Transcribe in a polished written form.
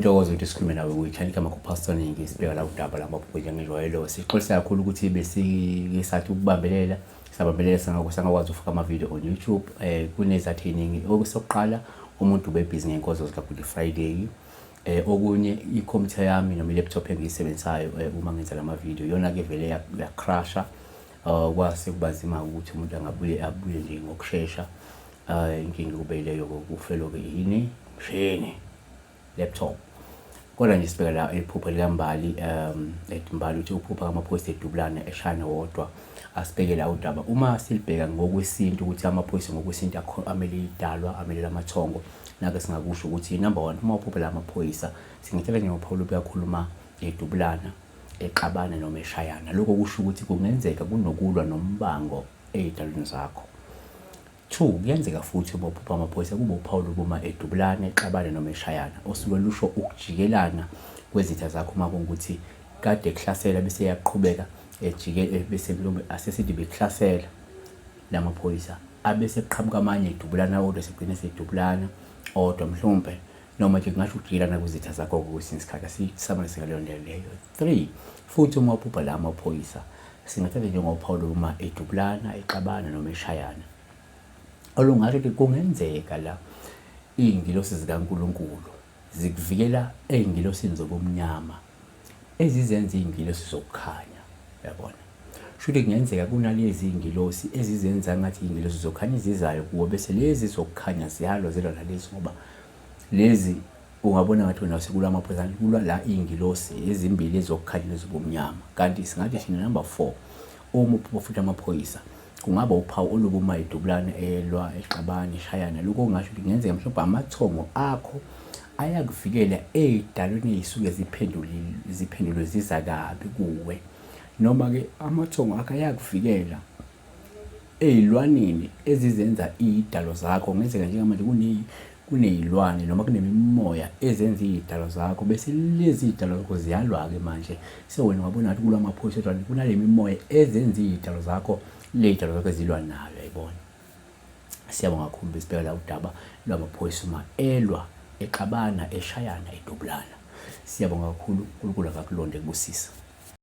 Intokozo ukuthi sikhulume nawe kwi-channel kaMakho Pastor Ningi, sibheka la udaba lamaphupho njengenjwayelo. Sixolisa kakhulu ukuthi besike sathi ukubambelela, sabambelela sangakwazi ukufaka ama-video on YouTube. Kunezathu ey'ningi. Okusokuqala, umuntu ubebhizi ngey'nkonzo zika-Good Friday. Okunye, ikhompyutha yami noma i-laptop engiyisebenzisayo uma ngenza lama-video, iyona-ke vele yacrasha. Kwase kuba nzima ukuthi umuntu angabuye abuye nje ngokushesha. Inkinga kube yileyo kufelwa-ke yini? Mshini, laptop. Kodwa nje sibheka la iphupho likaMbali, ethi Mbali uthi uphupha amaphoyisa edubulana eshayana wodwa. Asibheke la udaba. Uma silibheka ngokwesintu ukuthi amaphoyisa ngokwesintu amele idalwa, amele amathongo. Nake singakusho ukuthi number 1, uma uphupha la amaphoyisa, singathatha njengoPaul uyakhuluma edubulana, exabana noma eshayana. Lokho kusho ukuthi kungenzeka kunokulwa nombango ey'dalweni zakho. 2, kuyenzeka futhi uma uphupha amaphoyisa kube uPaul ubuma edubulana, exabana noma eshayana, osuke lusho ukujikelana kwezitha zakho uma kungukuthi kade kuhlasela bese yaqhubeka ejike, bese mhlawumbe asesithi bekuhlasela lamaphoyisa, abese kuqhamuka amanye edubulana odwa, segcine sedubulana odwa mhlawumbe, noma nje kungasho ukujikelana kwezitha zakho kwesinye isikhathi. Asisamanise ngaleyo ndlela leyo. 3, futhi uma uphupha la maphoyisa, singathatha njengoPaul uma edubulana, exabana noma eshayana, olungasho ukuthi kungenzeka la iy'ngilosi zikaNkulunkulu zikuvikela ey'ngilosini zobumnyama ezizenza iy'ngilosi zokukhanya. Uyabona, shuthi kungenzeka kunalezi iy'ngilosi ezizenza ngathi iy'ngilosi zokukhanya ezizayo kuwo, bese lezi zokukhanya ziyalwa, zilwa nalezi, ngoba lezi ungabona ngathi wena sekulwa amaphoyisa, kanti kulwa la iy'ngilosi ezimbili ezokukhanya nezobumnyama. Kanti singathi thina number 4, uma uphupha futhi amaphoyisa, kungaba uphawu olubi uma edubulana, elwa, exabana, eshayana. Lokho kungasho ukuthi kungenzeka mhlawumbe amathongo akho ayakuvikela ey'dalweni ey'suke ziphendulwe ziza kabi kuwe, noma-ke amathongo akho ayakuvikela ey'lwaneni ezizenza iy'dalo zakho. Kungenzeka njengamanje kuney'lwane noma kunemimoya ezenza iy'dalo zakho, bese lezi y'dalo zakho ziyalwa-ke manje. Sewena ungabona ngathi kulwa amaphoyisa, kodwa kunale mimoya ezenza iy'dalo zakho, le y'dalo zakho ezilwa nayo, uyayibona. Siyabonga kakhulu, besibheka la udaba lwamaphoyisa uma elwa, exabana, eshayana, edubulana. Siyabonga kakhulu, uNkulunkulu akakulonde, kubusisa.